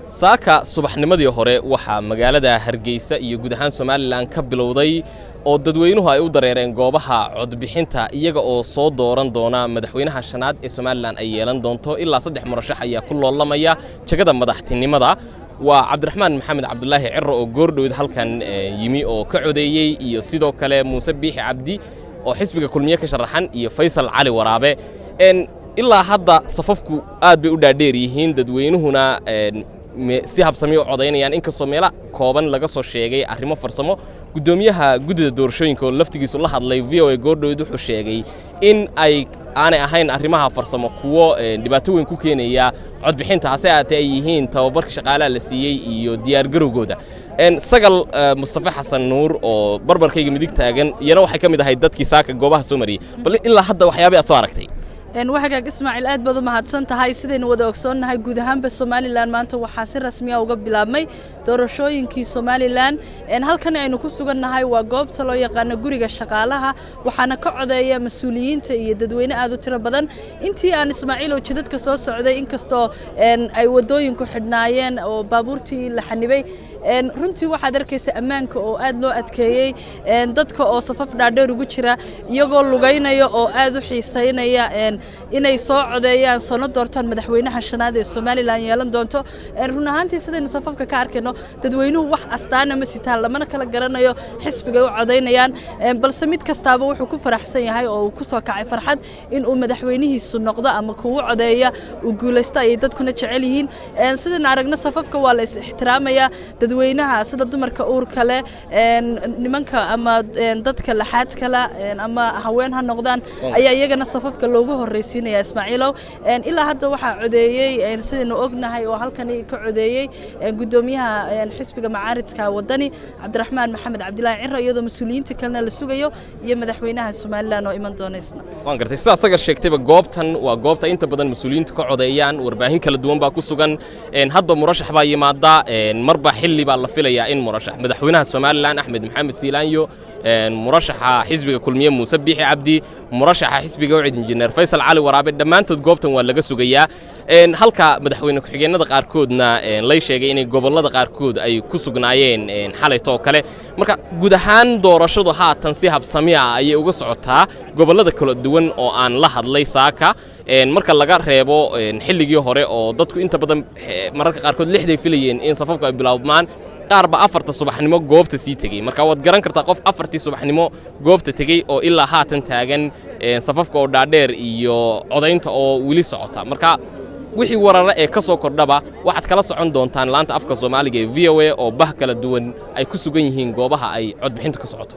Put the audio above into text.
Saaka subaxnimadii hore waxaa magaalada Hargeysa iyo guud ahaan Somaliland ka bilowday oo dadweynuhu ay u dareereen goobaha codbixinta, iyaga oo soo dooran doona madaxweynaha shanaad ee Somaliland ay yeelan doonto. Ilaa 3 murashax ayaa ku loolamaya jagada madaxtinimada. Waa Cabdiraxmaan Maxamed Cabdulaahi Ciro oo goordhowd halkan yimi oo ka codeeyey, iyo sidoo kale Muuse Biixi Cabdi oo xisbiga Kulmiye ka sharaxan, iyo Faysal Cali Waraabe. Ilaa hadda safafku aad bay u dhaadheer yihiin, dadweynuhuna si habsami u codaynayaan, inkastoo meelo kooban laga soo sheegay arrimo farsamo. Guddoomiyaha guddida doorashooyinka oo laftigiisu la hadlay VOA goordhowd wuxuu sheegay in ay aanay ahayn arrimaha farsamo kuwo dhibaato weyn ku keenaya codbixinta, hase ahaatee ay yihiin tababarka shaqaalaha la siiyey iyo diyaargarowgooda. Sagal Mustafe Xasan Nuur oo barbarkayga midig taagan iyana waxay ka mid ahayd dadkii saaka goobaha soo mariyey. Bal ilaa hadda waxyaabay aad soo aragtay? Wahagaag Ismaaciil, aad baad u mahadsan tahay. Sidaynu wada ogsoonnahay, guud ahaanba Somaliland maanta waxaa si rasmiya uga bilaabmay doorashooyinkii Somaliland. Halkan aynu ku sugannahay waa goobta loo yaqaano guriga shaqaalaha, waxaana ka codeeya mas-uuliyiinta iyo dadweyne aad u tiro badan. Intii aan, Ismaaciil, oo jidadka soo socday, inkastoo ay waddooyinku xidhnaayeen oo baabuurtii la xanibay, runtii waxaad arkaysa ammaanka oo aad loo adkeeyey, dadka oo safaf dhaadheer ugu jira, iyagoo lugaynaya oo aad u xiisaynaya inay soo codeeyaan, soona doortaan madaxweynaha shanaad ee Somaliland yeelan doonto. Run ahaantii, sidaynu safafka ka arkayno, dadweynuhu wax astaana ma sitaan, lamana kala garanayo xisbigay u codaynayaan, balse mid kastaaba wuxuu ku faraxsan yahay oo uu ku soo kacay farxad in uu madaxweynihiisu noqdo ama kugu codeeya uu guulaysto ayay dadkuna jecel yihiin. Sidaynu aragno, safafka waa la is ixtiraamayaa. Dadweynaha, sida dumarka uurka leh, nimanka ama dadka laxaadka leh ama haween ha noqdaan, ayaa iyagana safafka loogu horreysiinaya. Ismaaciilow, ilaa hadda waxaa codeeyey, sidaynu ognahay, oo halkani ka codeeyey guddoomiyaha xisbiga mucaaridka Wadani, Cabdiraxmaan Maxamed Cabdilaahi Ciro, iyadoo mas-uuliyiinta kalena la sugayo iyo madaxweynaha Somaliland oo iman doona isna. Waan gartay. Sidaa Sagal sheegtayba, goobtan waa goobta inta badan mas-uuliyiintu ka codeeyaan. Warbaahin kala duwan baa ku sugan. Hadba murashax baa yimaada, marba xilli baa la filayaa in murashax madaxweynaha Somaliland Axmed Maxamed Siilaanyo, murashaxa xisbiga Kulmiye Muuse Biixi Cabdi, murashaxa xisbiga UCID Injineer Faysal Cali Waraabe, dhammaantood goobtan waa laga sugayaa, halka madaxweyne ku-xigeenada qaarkoodna lay sheegay inay gobollada qaarkood ay ku sugnaayeen xalayto oo kale. Marka guud ahaan doorashadu haatan si habsami ah ayay uga socotaa gobollada kala duwan oo aan la hadlay saaka, marka laga reebo xilligii hore oo dadku inta badan mararka qaarkood 6day filayeen in safafku ay bilaabmaan, qaar ba 4ta subaxnimo goobta sii tegey. Marka waad garan kartaa qof 4tii subaxnimo goobta tegey oo ilaa haatan taagan safafka oo dhaadheer iyo codaynta oo weli socota. Marka wixii warara ee ka soo kordhaba waxaad kala socon doontaan laanta afka Soomaaliga ee VOA oo bah kala duwan ay ku sugan yihiin goobaha ay codbixintu ka socoto.